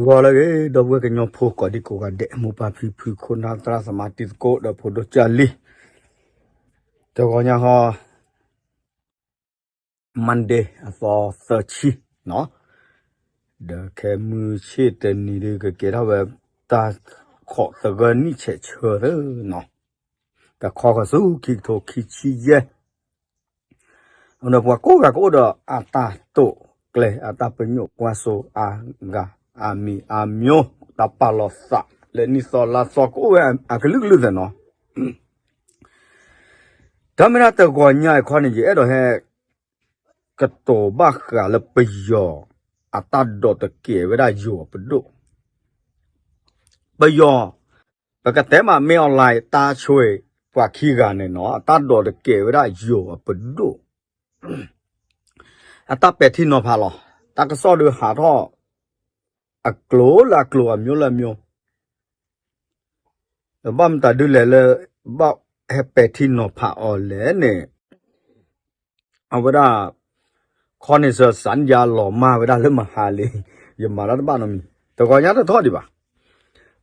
ဂီၤလၢအဂ့ၤ ဒီပုၢ်ဝဲၢ်ကညီဖိကိးဒံကိးဂၤဒဲး မိၢ်ပၢ်ဖံဖု ခိၣ်နၢ်သရၣ်သမါတံၤသကိး ဒီးဖိဒိၣ်ကၢ်လံၤ, တဂီၤညါဟီ Monday အသီသၢဆံနီၤ, ဒီးခဲမုၢ်ဆ့ၣ်တနံၤဒုး ကကဲထီၣ်ဝဲ တၢ်ခိးသဂၢၢ်နံၣ်ဆဲးဆၢသနီၤ, တခီဃီၤဆူခံကထိခံဆံယဲၢ် အဝဲန့ၣ်ပှၤကိးဂၤကအိၣ်ဒီးအတၢ်တိာ်ကျဲၤ အတၢ်ပညိၣ်ကွၢ်စိ အဂၤ အမံၤအမံၤ တၢ်ပာ်လီၤသးလၢနံၣ်သီလါသီ ကအိၣ်ဝဲအကလုာ်ကလုာ်သနီၤ, တၢ်မ့ၢ်ဒၣ်တဂီၤညါအခီန့ၣ် ယအဲၣ်ဒိးဟဲ ကတိၤဘၣ်ဃးလၢပယီၤ အတၢ်ဒိးတကဲးဝဲဒၣ်ယိၤအပဒိၣ်, ပယီၤ ပကတဲမး မင်းအောင်လှိုင် တၢ်ဆွဲ ပှၤခံဂၤန့ၣ်နီၤ အတၢ်ဒိးတကဲးဝဲဒၣ်ယိၤအပဒိၣ်, အတၢ်ပဲာ်ထံနီၤဖးလီၤ, တၢ်ကစီၣ်ဒုးဟးထီၣ် အကျိၤလၢအကျိၤ အမျိုးလၢအမျိုး, ဘၣ်မတၤဒုးလဲၣ်လၢ ဘၣ်ဟဲပဲာ်ထံနီၤဖးအီၤလဲၣ်န့ၣ် အဝဲဒၣ် ခီန့ၣ်စၢၤ စၣ်ယါလီၤမၢ်ဝဲဒၣ်လၢမဟါလံ, ယမၤတၢ်တဘၣ်နီတမံၤ တဂီၤညါတထီၣ်ဒံးဘၣ်,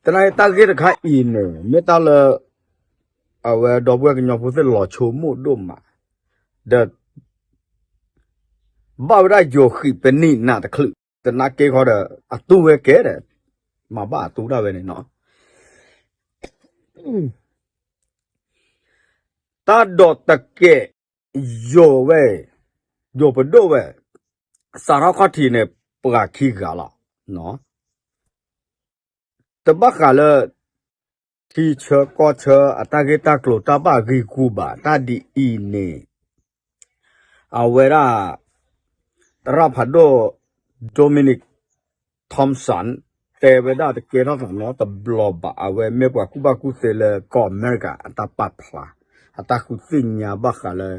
သနာ်က့တၢ်ဂ့ၢ်တခါအံၤန့ၣ် မ့ၢ်တၢ်လၢ အဝဲဒီပုၢ်ဝဲၢ်ကညီဖိသ့ၣ်လီၤဆိကမိၣ်ဒိၣ်မး, ဒီး ဘၣ်ဝဲဒၣ်ယိၤဃံးပနံာ်နးတချုး သနာ်က့ခီဒီး အတူၢ်ဝဲကဲဒီး မၤဘၣ်အတူၢ်ဒၣ်ဝဲန့ၣ်နီၤ, တၢ်ဒိးတကဲး ယိၤဝဲ ယိၤပဒိၣ်ဝဲ စးထီၣ်ခီၣ်ထံးန့ၣ် ပှၤခံဂၤလီၤ, တဘၣ်ဃးလၢ ထံဆၢကီၢ်ဆၢ အတၢ်ဂ့ၢ်တၢ်ကျိၤတၢ်ဘၣ်ဂံၢ်ဂူာ်ဘၣ် တၢ်ဒ်အံၤန့ၣ် အဝဲဒၣ် သရၣ်ဖးဒိၣ် Dominic Thompson တဲဝဲဒၣ်တကဲထီၣ်သးနီတဘျီဘၣ်, အဝဲမ့ၢ်ပှၤကူၣ်ဘၣ်ကူၣ်သ့လၢကီၢ်အမဲရကၤ အတၢ်ပာ်ဖျါ အတၢ်ဃုသ့ၣ်ညါဘၣ်ဃးလၢ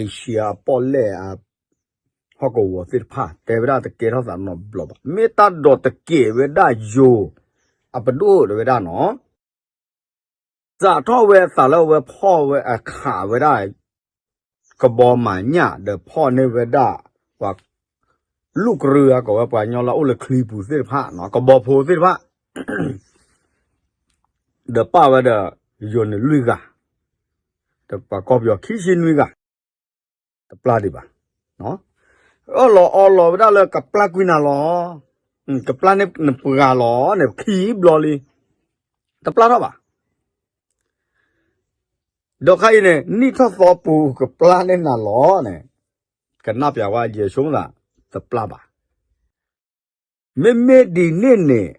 Asia အပီၣ်လဲၣ်အ ဟီၣ်ကဝီၤသ့ၣ်တဖၣ် တဲဝဲဒၣ်တကဲထီၣ်သးနီတဘျီဘၣ်, မ့ၢ်တၢ်ဒိးတကဲးဝဲဒၣ်ယိၤ အပဒိၣ်တဝဲဒၣ်နီၤ, စးထီၣ်ဝဲသးလၢအဝဲဖီၣ်ဝဲအခးဝဲဒၣ် ကဘီမၤညၣ် ဒီးဖီၣ်န့ၢ်ဝဲဒၣ် ပှၤ လူၣ်ကရၢအကိးဝဲပှၤကညီလၢအအိၣ်လၢချံပူၤသ့ၣ်တဖၣ် ကဘီဖိသ့ၣ်တဖၣ် ဒီးပာ်ဝဲဒီး ယိၤန့ၣ်လွံၢ်ဂၤ, ဒီးပှၤကီၢ်ပယီၤခံဆံနွံဂၤ, တပျၢ်ဒံးဘၣ်, အၢၣ်လီၤအီလီၤဝဲဒၣ်လၢကပျၢ်ကွံာ်နၤလီၤ, ကပျၢ်န့ၢ်နပှၤလီၤန့ၣ် ခံဘျီလံ, တပျၢ်ထီၣ်ဘၣ်. ဒီးခါအံၤန့ၣ် နံၣ်ထီၣ်သီပူၤကပျၢ်န့ၢ်နၤလီၤန့ၣ်, ကနၣ်ပျးဝဲယဲၢ်ဆိကမိၣ်သး တပျၢ်ဘၣ်. မ့မ့ၢ်ဒ်န့ၣ်န့ၣ်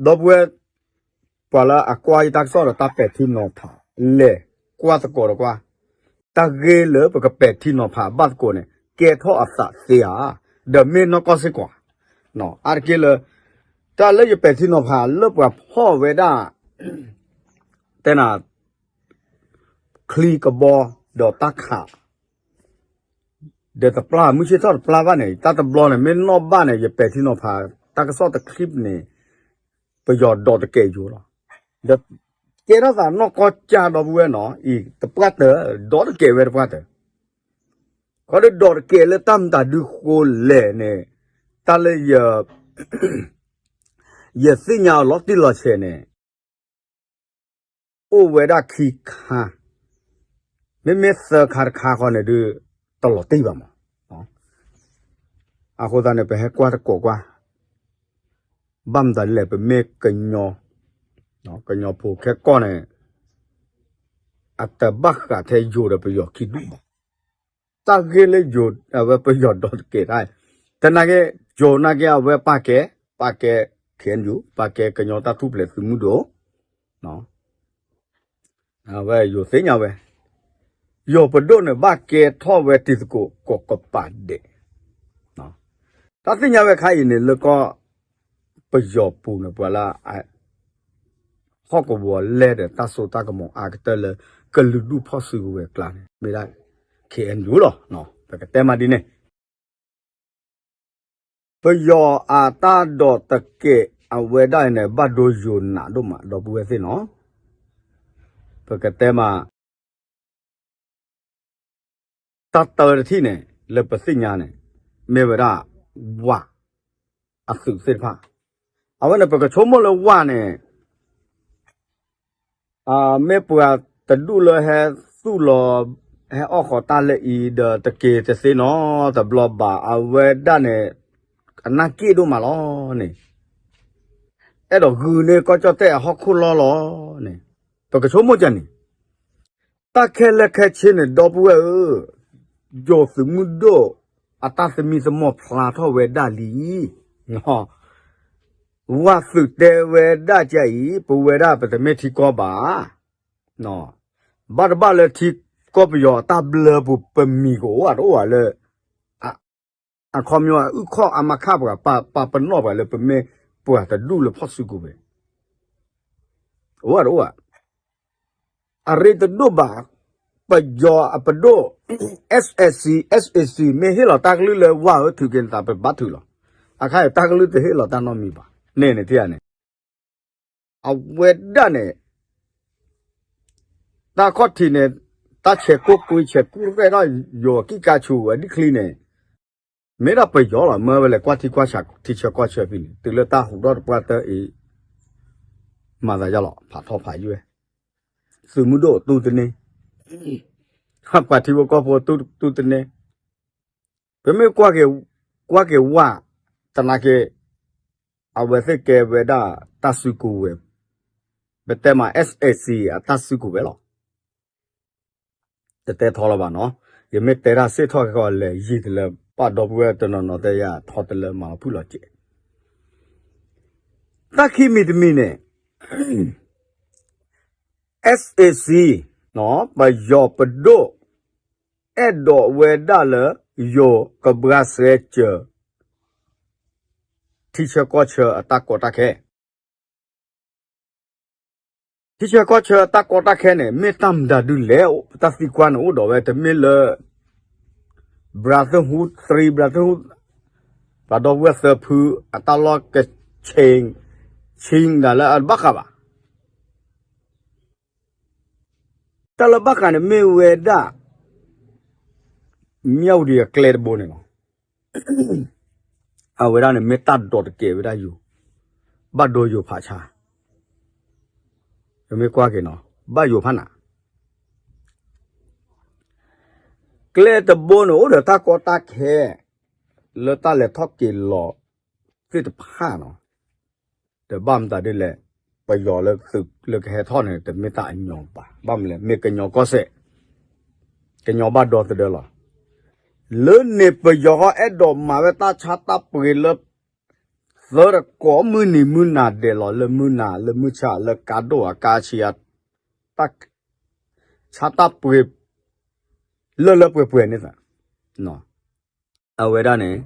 ဒီပုၢ်ဝဲၢ် ပှၤလၢအကွၢ်ယတၢ်ကစီၣ်ဒီးတၢ်ပဲာ်ထံနီၤဖး လဲၤကွၢ်သကိးဒီးကွၢ်, တၢ်ဂ့ၢ်လၢပကပဲာ်ထံနီၤဖးဘၣ်သကိးန့ၣ် ကဲထီၣ်အသးသ့ဧါ, ဒီးမ့ၢ်နီၢ်ကီၢ်စ့ၢ်ကီး, အါတက့ၢ်လၢ တၢ်လၢယပဲာ်ထံနီၤဖးလၢပှၤဖီၣ်ဝဲဒၣ် တဲနၤ ချံကဘီ ဒီးတၢ်ခး ဒီးတပျၢ် မုၢ်ဆ့ၣ်ထီၣ်တပျၢ်ဘၣ်န့ၣ် တၢ်တဘျီန့ၣ် မ့ၢ်နီၣ်ဘၣ်န့ၣ် ယပဲာ်ထံနီၤဖး တၢ်ကစီၣ်တချံးန့ၣ် ပယီၤဒိးတကဲးယိၤလီၤ. ဒီးကဲထီၣ်သးနီၢ်ကီၢ်စၢ်ဒီပုၢ်ဝဲၢ်နီၤ အံၤတပှၢ်တၢၢ် ဒိးတကဲးဝဲတပှၢ်တၢၢ်, ခီဒီးဒိးတကဲးလၢတၢ်မတၤဒုဃိလဲၣ်န့ၣ် တၢ်လၢ ယသ့ၣ်ညါအီၤလီၤတံၢ်လီၤဆဲးန့ၣ် အိၣ်ဝဲဒၣ်ခံခါ, မ့မ့ၢ်သၢခါတခါဃီန့ၣ်ဒုး တလီၤတံၢ်ဘၣ်မး. အဃိသတးန့ၣ် ပဟဲကွၢ်သကိးကွၢ်, ဘၣ်မတၤဒ်လဲၣ် ပမ့ၢ်ကညီ, ကညီဖိခဲကီၢ်န့ၣ် အတဘၣ်ဃးထဲယိၤဒီးပယီၤခံဒူၣ်ဘၣ်. တၢ်ဂ့ၢ်လၢယိၤ အဝဲပယီၤဒိးတကဲးတၢ်, သနာ်က့ ယိၤနာ်က့ အဝဲပာ်ကဲ, ပာ်ကဲ ခ့ၣ်အဲၣ်ယူၣ်, ပာ်ကဲကညီတၢ်ထူၣ်ဖျဲးသုးမုၢ်ဒိၣ်, အဝဲယိၤသ့ၣ်ညါဝဲ, ယိၤပဒိၣ်န့ၣ် ဘၣ်ကဲထီၣ်ဝဲတံၤသကိးကိးကပၤဒဲး. တၢ်သ့ၣ်ညါဝဲခါအံၤန့ၣ် လၢကီၢ်ပယီၤပူၤန့ၣ် ပှၤလၢ ဟီၣ်ကဝီၤလဲၢ်ဒီးတၢ်စိတၢ်ကမီၤအါကတၢၢ်လၢ ကလုာ်ဒူၣ်ဖီၣ်စုကဝဲၤကျါန့ၣ် မ့ၢ်ဒၣ် ခ့ၣ်အဲၣ်ယူၣ်လီၤ. ပကတဲမးဒ်န့ၣ် ပယီၤအတၢ်ဒိးတကဲးအဝဲဒၣ်န့ၣ် ဘၣ်ဒိယိၤနးဒိၣ်မး ဒီပုၢ်ဝဲၢ်သ့ၣ်နီၤ, ပကတဲမး တၢ်တၢတထံၣ်န့ၣ် လၢပသ့ၣ်ညါန့ၣ် မ့ၢ်ဝဲဒၣ် ဝၤ အသုးသ့ၣ်တဖၣ် အဝဲန့ၣ် ပကဆိကမိၣ်လၢဝၣ်န့ၣ် မ့ၢ်ပှၤတဒူၣ်လၢဟဲသူၣ်လီၤ ဟဲအီၣ်ဃီၤတၢ်လၢအံၤဒီးတက့ၤတသ့နီတဘျီဘၣ် အဝဲဒၣ်န့ၣ် အနၢ်က့ၣ်ဒိၣ်မးလီၤန့ၣ် အဲၣ်ဒိးဂုာ်န့ၢ်ကီၢ်ကၠီၣ်တဲၣ်အဟီၣ်ခိၣ်လီၢ်လီၤန့ၣ် ပကဆိကမိၣ်ကန့ၣ် တၢ်ခဲလၢာ်ခဲဆ့န့ၣ် ဒီပုၢ်ဝဲၢ်ဧၢ, ယိၤသုးမုၢ်ဒိၣ် အတၢ်သမံသမိးဖျါထီၣ်ဝဲဒၣ်လံ. ဝၣ်သုးတဲဝဲဒၣ်ကအံၤ ပဝဲဒၣ်ပတမ့ၢ်ထံကီၢ်ဘၣ်. ဘၣ်တဘၣ်လၢထံကီၢ်ပယီၤအတၢ်ဘျၢပူၤ ပမံၤကအိၣ်အတအိၣ်ဘၣ်လၢ အခီပညီအုၣ်ခီၣ်အါမးခၣ်ပှၤ ပာ်ပနီၣ်ပှၤလၢပမ့ၢ်ပှၤတဒူၣ်လၢဖီၣ်စုကဝဲၤ အိၣ်ဘၣ်တအိၣ်ဘၣ်. အရ့တဒိၣ်ဘၣ်, ပယီၤအပဒိၣ် SAC SAC မ့ၢ်ဟ့ၣ်လီၤတၢ်ကလုၢ်လၢဝၣ်ဧၢ ထုးက့ၤနသး ပဘၣ်ထုးလီၤ. အခါအံၤတၢ်ကလုၢ်တဟ့ၣ်လီၤတၢ်နီတမံၤဘၣ်. န့ၣ်န့ၣ်ထံၣ်ဧါန့ၣ် အဝဲဒၣ်န့ၣ် တၢ်ခီၣ်ထံးန့ၣ် တၢ်ဆဲးကိၢ်ကွံဆဲးကူၣ်ရဲၣ်ထီၣ် ယိၤအကံၣ်ကါဆူၣ်ဝဲဒ်ချံန့ၣ် မ့ၢ်ဒၣ်ပယီၤလီၤ. မ့ၢ်ဝဲလဲၤကွၢ်ထံကွၢ်ဆး ထံဆၢကီၢ်ဆၢဖဲန့ၣ် တုၤလၢတၢ်ဟူးထီၣ်တပှၢ်တၢၢ်အံၤ မၤသးယါလီၤ ဖးထီၣ်ဖးယွဲၢ် သုးမုၢ်ဒိၣ်တူၢ်တန့ၢ် ပှၤထံဖိကီၢ်ဖိတူၢ်တန့ၢ် ပမ့ၢ်ကွၢ်က့ၤဝၣ် သနာ်က့ အဝဲသ့ၣ်ကဲဝဲဒၣ်တၢ်စုကဝဲၤ ပတဲမး SAC အတၢ်စုကဝဲၤလီၤ. တတဲထီလီၤဘၣ်နီၤ, ယမ့ၢ်တဲတၢ်စ့ၢ်ထီၣ်ကီးလဲၤယံာ်တလၢ ပာ်ဒီပုၢ်ဝဲၢ်တနီၤနီၤတဲယၤထီတလၢမၤလီၤဖုၣ်လီၤစဲး တၢ်ခံမံၤတမံၤန့ၣ် SAC ပယီၤပဒိၣ် အဲၣ်ဒိးဝဲဒၣ်လၢ ယိၤကဘှါစဲစၢၤ ထံဆၢကီၢ်ဆၢအတၢ်ကီတၢ်ခဲ ထံဆၢကီၢ်ဆၢအတၢ်ကီတၢ်ခဲန့ၣ် မ့ၢ်တၢ်မတၤဒုလဲၣ်, တၢ်သံကွၢ်န့ၣ်အိၣ်ဒီးဝဲ တမ့ၢ်လၢ brotherhood, three brotherhood, ပှၤဒီပုၢ်ဝဲၢ်သၢဖုအတၢ်လီၢ်ကဆ့ ဆ့ဒၣ်လၢအဘၣ်ဃးဘၣ်. တၢ်လၢဘၣ်ဃးန့ၣ်မ့ၢ်ဝဲဒၣ် မၠၣ်ဝတံၤအကျဲတဘိန့ၣ်လီၤ. အဝဲဒၣ်န့ၣ်မ့ၢ်တၢ်ဒိးတကဲးဝဲဒၣ်ယိၤ, ဘၣ်ဒိယိၤဖးဆါ, ပမ့ၢ်ကွၢ်က့ၤနီၤ ဘၣ်ယိၤဖးနး ကျဲတဘိန့ၣ် အိၣ်ဒီးတၢ်ကီတၢ်ခဲ လၢတၢ်လဲၤထီၣ်က့ၤလီၤသ့ၣ်တဖၣ်နီၤ, ဒီးဘၣ်မတၤဒ်လဲၣ်, ပယီၤလၢသုးလၢကဟဲထီၣ်န့ၣ် တမ့ၢ်တၢ်အညီဘၣ်. ဘၣ်မနုၤလဲၣ် မ့ၢ်ကညီကီၢ်စဲၣ်, ကညီဘၣ်ဒီသဒၢလီၤ. လၢန့ၣ်ပယီၤဃီအဲၣ်ဒိးမၤဝဲတၢ်ဆါတၢ်ပှ့ၤလၢ သၢတကိးမုၢ်နံၤမုၢ်နၤဒဲးလီၤ လၢမုၢ်နၤလၢမုၢ်ဆါလၢကါဒိၣ်အကါဆံး တၢ်ဆါတၢ်ပှ့ၤ လၢလၢပှဲၤပှဲၤန့ၣ်သး, အဝဲဒၣ်န့ၣ်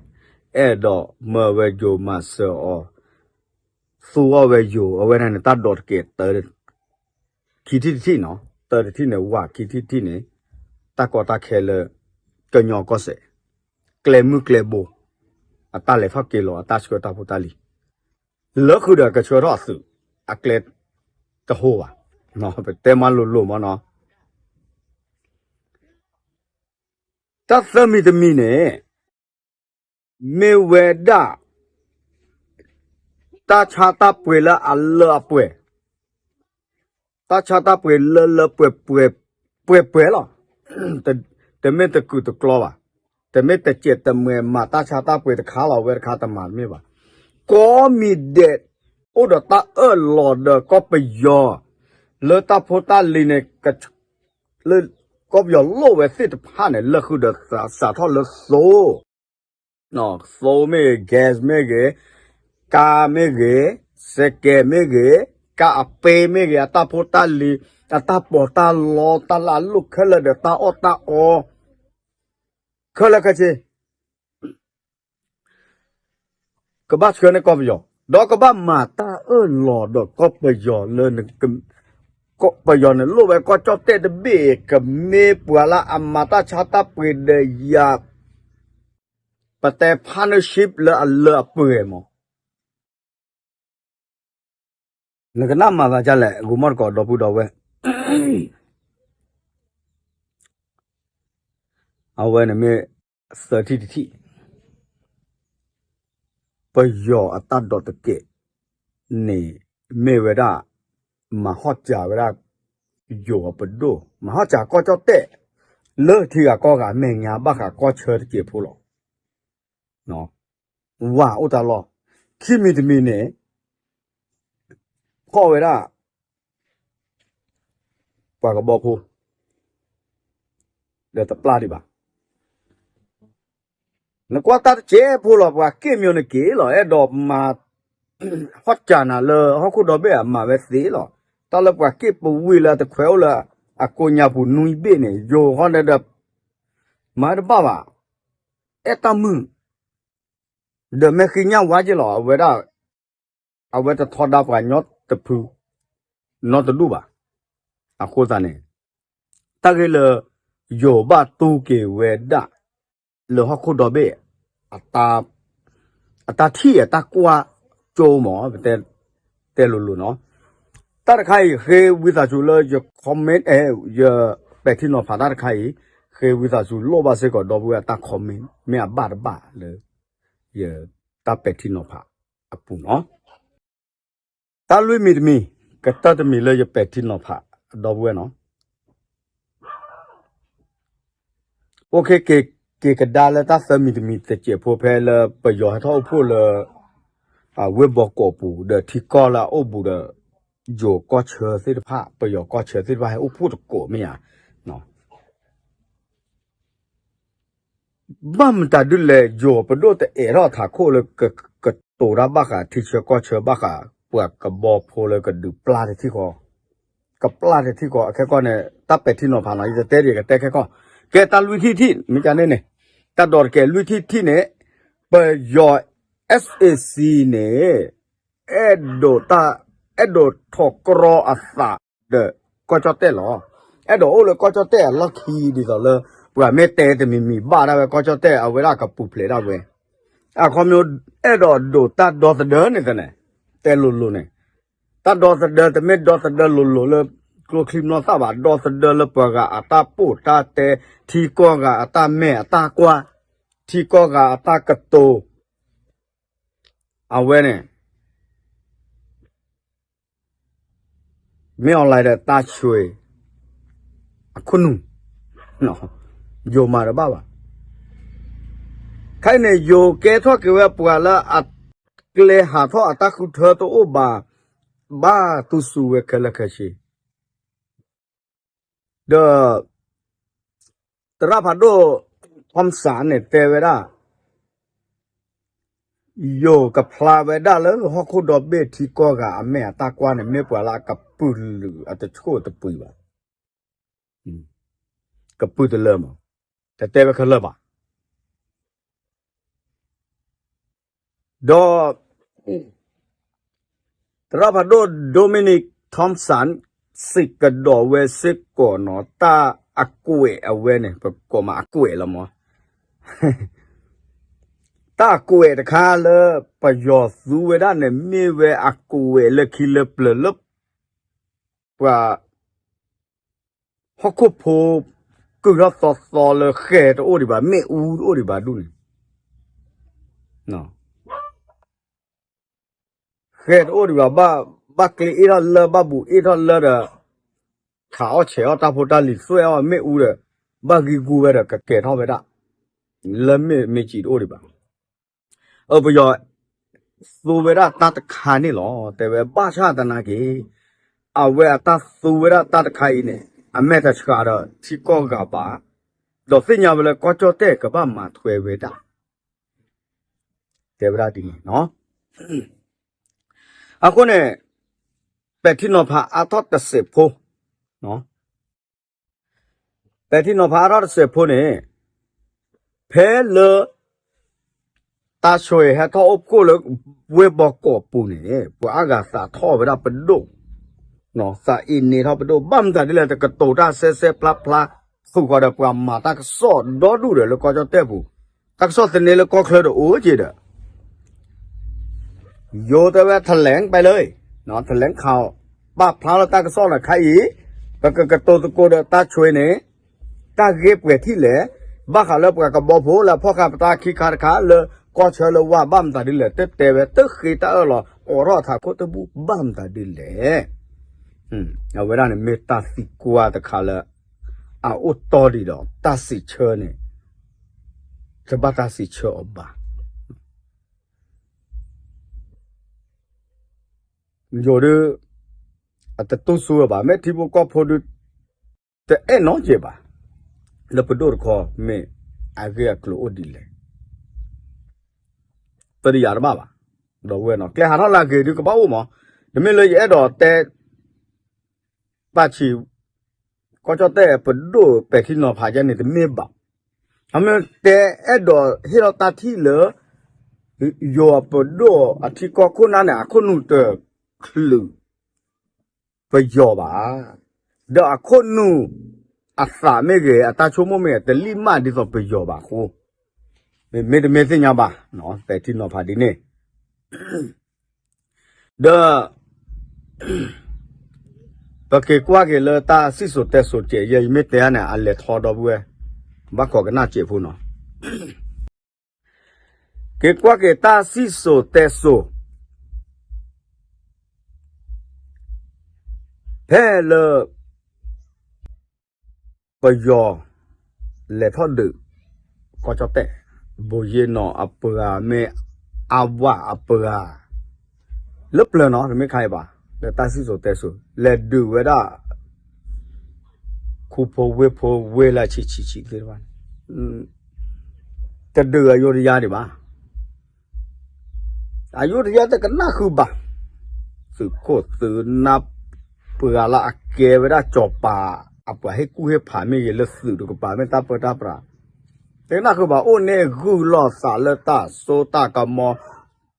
အဲၣ်ဒိးမၢဝဲယိၤမၤစၢၤအီၤ, သူအီၣ်ဝဲယိၤ အဝဲဒၣ်န့ၣ် တၢ်ဒိးတကဲးတၢ ခံထံၣ်တထံၣ်နီၤ, တၢတထံၣ်န့ၣ် ဝး ခံထံၣ်တထံၣ်န့ၣ် တၢ်ကီတၢ်ခဲလၢ ကညီကီၢ်စဲၣ်, ကျဲမုၢ်ကျဲဘိ, အတၢ်လဲၤထီၣ်က့ၤလီၤ အတၢ်ဆှၢတၢ်ဖိတၢ်လံၤ လၢဃုာ်ဒီးကဆှၢထီၣ်အသုး အကျဲတဟိဘၣ်, ပတဲမၤလိၤလိၤမနီၤ. တၢ်သၢမံၤတမံၤန့ၣ် မ့ၢ်ဝဲဒၣ် တၢ်ဆါတၢ်ပှ့ၤလၢအလၢအပှဲၤ, တၢ်ဆါတၢ်ပှ့ၤလၢလၢပှဲၤပှဲၤ ပှဲၤပှဲၤလီၤ. တမ့ၢ်တကုာ်တကျီဘၣ်, တမ့ၢ်တစဲးတမှဲၤမၤတၢ်ဆါတၢ်ပှ့ၤတခါလီၤ ဝဲတခါတမၤတမ့ၢ်ဘၣ်. ကိးမံၤဒဲး အိၣ်ဒီးတၢ်အၢၣ်လီၤဒီးကီၢ်ပယီၤ လၢတၢ်ဖိတၢ်လံၤန့ၣ် လၢကီၢ်ပယီၤလိၣ်ဝဲသ့ၣ်တဖၣ်န့ၣ် လၢဃုာ်ဒီးစးထီၣ်လၢသိ, သိမ့ၢ်ဂ့ၤ, gas မ့ၢ်ဂ့ၤ, ကါမ့ၢ်ဂ့ၤ, စဲးကဲးမ့ၢ်ဂ့ၤ, ကါအပ့မ့ၢ်ဂ့ၤ, အတၢ်ဖိတၢ်လံၤ, အတၢ်ပီးတၢ်လီ, တၢ်လၢအလိၣ်ခဲလၢာ်ဒီးတၢ်အီၣ်တၢ်အီ ခဲလၢာ်ခဲဆ့ ကဘၣ်ဆှၢန့ၢ်ကီၢ်ပယီၤ, ဒီးကဘၣ်မၤတၢ်အၢၣ်လီၤဒီးကီၢ်ပယီၤလၢ ကီၢ်ပယီၤန့ၣ် လိၣ်ဝဲကီၢ်ကၠီၣ်တဲၣ်တဘ့ၣ် ကမ့ၢ်ပှၤလၢအမၤတၢ်ဆါတၢ်ပှ့ၤဒီးယၤ ပတဲ partnership လၢအလၢအပှဲၤမး နကနၣ်မၤသးဒ်လဲၣ် ဂီၤမီၢ်တကိးဒီပုၢ်ဒီဝဲၢ်, အဝဲန့ၣ်မ့ၢ်သၢထံၣ်တထံၣ်, ပယီၤအတၢ်ဒိးတကဲး န့ၣ်မ့ၢ်ဝဲဒၣ် မၤဟီၣ်စၢၤဝဲဒၣ် ယိၤအပဒိၣ် မၤဟီၣ်စၢၤကီၢ်ကၠီၣ်တဲၣ် လၢထံဂၤကီၢ်ဂၤအမဲာ်ညါဘၣ်ဃးကီၢ်ဆၢတစဲးဖိလီၤ. ဝၤအိၣ်တၢ်လီၢ် ခံမံၤတမံၤန့ၣ် ဖီၣ်ဝဲဒၣ် ပှၤကဘီဖိ ဒီးတပျၢ်ဒံးဘၣ်. နကွၢ်တၢ်တစဲးဖိလီၤ ပှၤက့ၣ်မၠိနက့ၤလီၤ အဲၣ်ဒိးမၤ ဟီၣ်စၢၤနၤလၢဟီၣ်ခိၣ်ဒီဘ့ၣ်အမၤဝဲသ့လီၤ. တၢ်လၢပှၤက့ၣ်ပဝံၤလၢအတခွဲးအိၣ်လၢအကိးညါပူၤနွံဘ့ၣ်န့ၣ် ယိၤဃီန့ၣ်ဒီး မၤတဘၣ်ဘၣ်. အဲၣ်တၢ်မုာ် ဒီးမ့ၢ်ဃ့ညၣ်ဝါက့လီၤ အဝဲဒၣ် အဝဲတထီဒါပှၤညီတဖု နီတဒူၣ်ဘၣ်. အဃိသတးန့ၣ် တၢ်ဂ့ၢ်လၢ ယိၤဘၣ်တူၢ်က့ၤဝဲဒၣ် လၢဟီၣ်ခိၣ်ဒီဘ့ၣ် အတၢ်ထံၣ်အတၢ်ကွၢ်ကၠိမး ပတဲ တဲလိၤလိၤနီၤ. တၢ်တခါအံၤ ဃ့ဝံသးစူၤလၢယ comment အဲ ယပဲာ်ထံနီၤဖးတၢ်တခါအံၤ ဃ့ဝံသးစူၤလိၣ်ဘၣ်စ့ၢ်ကီးဒီပုၢ်ဝဲၢ်အတၢ် comment မ့ၢ်အဘၣ်တဘၣ်လၢ ယတၢ်ပဲာ်ထံနီၤဖးအပူၤနီၤ. တၢ်လွံၢ်မံၤတမံၤ ကတၢၢ်တမံၤလၢယပဲာ်ထံနီၤဖး ဒီပုၢ်ဝဲၢ်နီၤ. အိၣ်ခ့ က့ၤကဒါလၢတၢ်သၢမံၤတမံၤတစဲးဖိဖဲလၢပယီၤဟဲထီၣ်အိၣ်ဖှိၣ်လၢ ဝ့ၢ်ဘီကီးပူၤ ဒီးထံကီၢ်လၢအအိၣ်ဘူးဒီး ယိၤကီၢ်ဆၢသ့ၣ်တဖၣ် ပယီၤကီၢ်ဆၢသ့ၣ်တဖၣ်ဟဲအိၣ်ဖှိၣ်တကိးမ့ၢ်ဧါ. ဘၣ်မတၤဒ်လဲၣ် ယိၤပဒိၣ်တအဲၣ်ထီၣ်ထးခိၣ်လၢ ကတိၤတၢ်ဘၣ်ဃးထံဆၢကီၢ်ဆၢဘၣ်ဃး ပှၤကဘီဖိလၢကဒုးပျၢ်တထံၣ်ဃီ ကပျၢ်တထံၣ်ဃီ အခဲကီၢ်န့ၣ် တၢ်ပဲာ်ထံနီၤဖးနီၤ ယတတဲဒံးကတဲခဲကီၢ် ကဲတၢ်လွံၢ်ထံၣ်ထံၣ် မ့ၢ်ကန့ၣ်န့ၣ် တၢ်ဒိးတကဲလွံၢ်ထံၣ်ထံၣ်န့ၣ် ပယီၤ SAC န့ၣ် အဲၣ်ဒိးတၢ် အဲၣ်ဒိးထီၣ်ကြီအသးဒီးကီၢ်ကၠီၣ်တဲၣ်လီၤ. အဲၣ်ဒိးအိၣ်လၢကီၢ်ကၠီၣ်တဲၣ်အလီၢ်ခံဒ်သိးလၢ ပှၤမ့ၢ်တဲတမံၤမံၤဘၣ်ဒၣ်ဝဲကီၢ်ကၠီၣ်တဲၣ် အဝဲဒၣ်ကပူၤဖျဲးဒၣ်ဝဲ အခီပညီ အဲၣ်ဒိးဒိးတၢ်ဒီသဒၢန့ၣ်သန့ၣ် တဲလိၤလိၤန့ၣ် တၢ်ဒီသဒၢတမ့ၢ်ဒီသဒၢလိၤလိၤလၢ ကျိချံမျိာ်သၣ်ဘၣ် ဒီသဒၢလၢပှၤဂၤအတၢ်ပိာ်တၢ်တဲ ထံကီၢ်ဂၤအတၢ်မဲာ်အတၢ်ကွၢ် ထံကီၢ်ဂၤအတၢ်ကတိၤ အဝဲန့ၣ် မ့ၢ် online ဒီးတၢ်ဆွ့ အခိၣ်နူာ် ယိၤမၤတဘၣ်ဘၣ်. ခဲအံၤန့ၣ် ယိၤကဲထီၣ်က့ၤဝဲပှၤလၢအကျဲဟးထီၣ်အတၢ်ဃုထၢတအိၣ်ဘၣ် ဘၣ်သူစူၤဝဲခဲလၢာ်ခဲဆ့ ဒီး သရၣ်ဖးဒိၣ် Thompson န့ၣ် တဲဝဲဒၣ် ယိၤကဖျါဝဲဒၣ်လၢဟီၣ်ခိၣ်ဒီဘ့ၣ်ထံကီၢ်ဂၤအမဲာ်အတၢ်ကွၢ်န့ၣ် မ့ၢ်ပှၤလၢအကပုာ်လုာ်အတဆိၣ်တပှံၤဘၣ်. ကပုာ်တလၢမး, တတဲဝဲခဲလၢာ်ဘၣ်. ဒီး သရၣ်ဖးဒိၣ် Dominic Thompson စံးကဒီးဝဲစ့ၢ်ကီးနီၤ တၢ်အကွဲးအဝဲန့ၣ် ပကိးမးအကွဲးလီၤမး တၢ်အကွဲးတခါလၢပယီၤသူဝဲဒၣ်န့ၣ် မ့ၢ်ဝဲအကွဲးလၢခံလၢပျၢၤလၢ ပှၤ ဟီၣ်ခိၣ်ဖိ ကုၢ်ထီၣ်သီသီလၢဃဲၤတအိၣ်ဒံးဘၣ် မ့ၣ်အူတအိၣ်ဒံးဘၣ်ဒူၣ်န့ၣ် ဃဲၤတအိၣ်ဒံးဘၣ် ဘၣ်ကျ့အ့ၣ်ထီၣ်လၢ ဘၣ်ဘူးအ့ၣ်ထီၣ်လၢဒီး ခးအီၣ်ဆဲးအီၣ်တၢ်ဖိတၢ်လံၤသွဲၣ်အီၣ်မ့ၣ်အူဒီး ဘၣ်ဂံၢ်ဂူဝဲဒီးကကဲၤထီၣ်ဝဲဒၣ် လၢမ့ၢ်မ့ၢ်စံးတအိၣ်ဒံးဘၣ်. အၢ ပယီၤသူဝဲဒၣ်တၢ်တခါန့ၣ်လီၤ တဲဝဲ ဘၣ်ဆၣ်သနာ်က့ အဝဲအတၢ်သူဝဲဒၣ်တၢ်တခါအံၤန့ၣ် အမဲာ်တဆှးဒီးထံကီၢ်ဂၤဘၣ် ဒီးသ့ၣ်ညါဝဲလၢကီၢ်ကၠီၣ်တဲၣ်ကဘၣ်မၤထွဲဝဲဒၣ် တဲဝဲဒၣ်ဒ်န့ၣ်နီၤ. အဃိန့ၣ် ပဲာ်ထံနီၤဖးအါထီၣ်တစဲးဖိ ပဲာ်ထံနီၤဖးအါထီၣ်တစဲးဖိန့ၣ် ဖဲလၢ တၢ်ဆွ့ဟဲထီၣ်အိၣ်ဖှိၣ်လၢ ဝ့ၢ်ဘီကီးပူၤန့ၣ် ပှၤအါဂၤသးထီၣ်ဝဲဒၣ်ပဒိၣ် သးအ့န့ထီၣ်ပဒိၣ် ဘၣ်မတၤဒ်လဲၣ် တကတိၤတၢ်စဲစဲဖျါဖျါ ဃုာ်ဃီဒီးပှၤမၤတၢ်ကစီၣ်ဒီဒူၣ်ဒီးလၢကီၢ်ကၠီၣ်တဲၣ်ပူၤ တၢ်ကစီၣ်သန့လၢကီၢ်ချၢဒီးအိၣ်က့ၤဒီး ယိၤတဲဝဲ ထလဲင် ပဲလၢ ထလဲင်ခး ပာ်ဖျါလၢတၢ်ကစီၣ်န့ၣ်ခါအံၤ ပကကတိၤသကိးဒီးတၢ်ဆွ့န့ၣ် တၢ်ဂ့ၢ်ပှဲၤထံၣ်လဲၣ် ဘၣ်ဃးလၢပှၤကဘီဖိလၢဖီၣ်ဃာ်ပတၢ်ခံခါတခါလၢကီၢ်ဆၢလၢဝါဘၣ်မတၤဒ်လဲၣ် တတဲဝဲတဃ့တၢ်အၢၣ်လီၤ အိးထီၣ်အထးခိၣ်တဘူၣ်ဘၣ်မတၤဒ်လဲၣ်. အဝဲဒၣ်န့ၣ်မ့ၢ်တၢ်သံကွၢ်တခါလၢ အအိၣ်တီဒံးဒီးတၢ်စံးဆၢန့ၣ် တဘၣ်တၢ်စံးဆၢအီၤဘၣ်. ယိၤဒုး အတတူၢ်ဆူၣ်ဝဲဘၣ်, မ့ၢ်ထံဖိကီၢ်ဖိဒုး တအဲၣ်နီတစဲးဘၣ် လၢပဒိၣ်တခီမ့ၢ်အဂ့ၢ်အကျိၤအိၣ်ဒ်လဲၣ်. တဒ်ယၤတဘၣ်ဘၣ်. ဒီပုၢ်ဝဲၢ်နီၤ ကျဲဟးထီၣ်လၢအဂ့ၤဒုးကဘၣ်အိၣ်မး, တမ့ၢ်လၢယအဲၣ်ဒိးတဲ ပာ်ဆံး ကီၢ်ကၠီၣ်တဲၣ်ပဒိၣ်ပဲာ်ထံနီၤဖးယဲန့ၣ်တမ့ၢ်ဘၣ်. အမ့ၢ်တဲအဲၣ်ဒိးဟ့ၣ်လီၤတၢ်ထံၣ်လၢ ယိၤပဒိၣ်အထံကီၢ်ခိၣ်နၢ်န့ၣ် အခိၣ်နူာ်တချုးပယီၤဘၣ်. ဒီးအခိၣ်နူာ်အသးမ့ၢ်ဂ့ၤ အတၢ်ဆိကမိၣ်မ့ၢ်ဂ့ၤ တလံၣ်မးဒ်သိးပယီၤဘၣ်အဃိ မ့မ့ၢ်တမ့ၢ်သ့ၣ်ညါဘၣ်, ပဲာ်ထံနီၤဖးဒ်န့ၣ် ဒီး ပက့ၤကွၢ်က့ၤလၢတၢ်စံၣ်စိၤတဲစိၤစဲး ယဲယမ့ၢ်တဲန့ၣ် အလဲၤထီဒီပုၢ်ဝဲၢ် ဘၣ်ခိးကနၣ်စဲးဖိနီၤ. က့ၤကွၢ်က့ၤတၢ်စံၣ်စိၤတဲစိၤ ဖဲလၢ ပယီၤ လဲၤထီၣ်ဒုး ကီၢ်ကၠီၣ်တဲၣ် ဘိးယ့ၣ်နီၣ်အပှၤမ့ၢ် အဝၣ်အပှၤ လၢပျၢၤနီၤ တမ့ၢ်ခါအံၤဘၣ် လၢတၢ်စံၣ်စိၤတဲစိၤ လဲၤဒုးဝဲဒၣ် ခူဖိဝ့ၢ်ဖိဝ့ၢ်လၢဆံးဆံးဆံးသ့ၣ်တဖၣ်န့ၣ် တဒုးအယိတယါဒံးဘၣ်. အယိတယါတကနၣ်ဃုာ်ဘၣ်. သုးခိၣ်သုးနၢ် ပှၤလၢအကဲဝဲဒၣ်စီၤပၤ အပှၤဟ့ၣ်ကူၣ်ဟ့ၣ်ဖးမ့ၢ်ဂ့ၤ လၢသုးတကပၤမ့ၢ်တၢ်ပၢတၢ်ပြး တကနၣ်ဃုာ်ဘၣ် အိၣ်န့ၣ်ဂုာ်လိာ်သးလၢတၢ်စိတၢ်ကမီၤ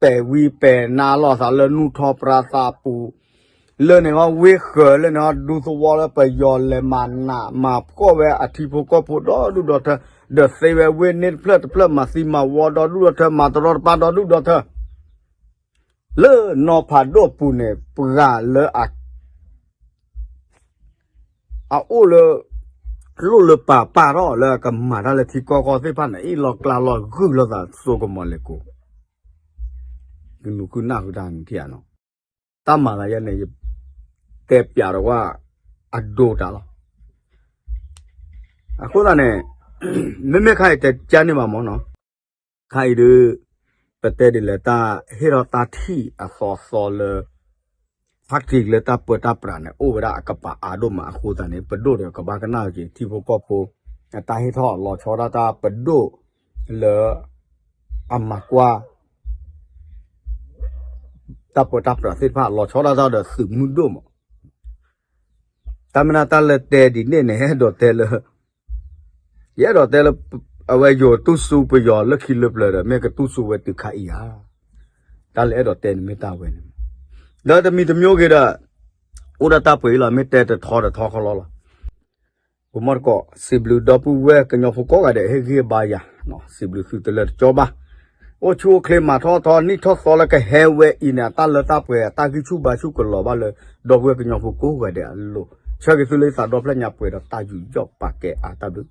ပဲာ်ဝံၤပဲာ်နါလိာ်သးလၢနူၢ်ထီၣ်ပြးသးပူၤ လၢန့ၣ်ဟီဝ့ၢ်ဃၢၤ လၢန့ၣ်ဟီဒူသဝီလၢပယီၤလဲၤမၤနးမၤဖှီၣ်ဝဲအထံဖိကီၢ်ဖိဒီဒူၣ်ဒီထၢ ဒီးသ့ဝဲဝ့ၢ်န့ၣ်တဖျၢၣ်တဖျၢၣ် မၤသံမၤဝီဒီဒူၣ်ဒီထၢ မၤတရီတပါဒီဒူၣ်ဒီထၢ လၢနီၤဖးဒိၣ်ပူၤန့ၣ် ပှၤလၢအ အအိၣ်လၢ လိၣ်လၢပာ်ပာ်ထီၣ်လၢအကမၤတၢ်လၢထံကီၢ်ကီၢ်သ့ၣ်တဖၣ်န့ၣ် အ့ၣ်လိာ်ကျါလိာ်ဂုာ်လိာ်သးစိကမီၤလဲၤကိး ကနူၤဃုနၢ်ဃုာ်တၢ်န့ၣ်ထံၣ်ဧါနီၤ တၢ်မၤသးယဲန့ၣ် ယတဲပျးဒီးကွၢ် အဒိတၢ်လီၤ. အဃိသတးန့ၣ် မ့မ့ၢ်ခါအံၤတကါန့ၣ်ဘၣ်မ့ၢ်နီၤ ခါအံၤဒုး ပတဲဒ်လဲၣ်တၢ်ဟ့ၣ်ထီၣ်တၢ်ထံၣ်အသီသီလၢ ဖးတံၢ်လၢတၢ်ပၢတၢ်ပြးန့ၣ် အိၣ်ဝဲဒၣ်အကပၤအါဒိၣ်မးအဃိသတးန့ၣ် ပဒိၣ်ဒီးကဘၣ်ကနၣ်က့ၤထံဖိကီၢ်ဖိ အတၢ်ဟ့ၣ်ထီၣ်လီၤဆီဒၣ်တၢ်ပဒိၣ်လၢ အမၤကွၢ် တၢ်ပၢတၢ်ပြးသ့ၣ်တဖၣ် လီၤဆီဒၣ်တၢ်ဒီးသုးမုၢ်ဒိၣ်မး တၢ်မ့ၢ်ဒၣ်တၢ်လၢတဲဒ်န့ၣ်န့ၣ် အဲၣ်ဒိးတဲလၢ ယအဲၣ်ဒိးတဲလၢ အဝဲယိၤတူၢ်စူပယီၤလၢခံလၢပျၢၤဒီး မ့ၢ်ကတူၢ်စူဝဲတုၤခါအံၤဧါ. တၢ်လၢအဲၣ်ဒိးတဲန့ၣ်မ့ၢ်တၢ်ဝဲန့ၣ် ဒီးတမံၤတမံၤဂ့ၤဒီး အိၣ်ဒၣ်တၢ်ပှဲၤအံၤလီၤ မ့ၢ်တဲတထီတထီခီလီၤလီၤ. ပမီၢ်တကိး စံးဘျုးဒီပုၢ်ဝဲၢ်ကညီဖိကိးဂၤဒဲး ဟ့ၣ်ဂံၢ်ဘါယၤ စံးဘျုးသုတလၢတကၠီဘၣ်. အိၣ်ဆူၣ်အိၣ်ချ့မၤထီၣ်ထီ နံၣ်ထီၣ်သီလၢကဟဲဝဲအံၤန့ၣ် အတၢ်လၢတၢ်ပှဲၤ အတၢ်ဂံၢ်ဆူၣ်ဘါဆူၣ်ကလီၤဘၣ်လၢ ဒီပုၢ်ဝဲၢ်ကညီဖိကိးဂၤဒဲးအလိၤ ဆၢဂ့ၤသုလၢယသးဒီဖျၢၣ်ညါပှဲၤဒီးတၢ်ယူးယီၣ်ပာ်ကဲအါတၢ်ဘျုး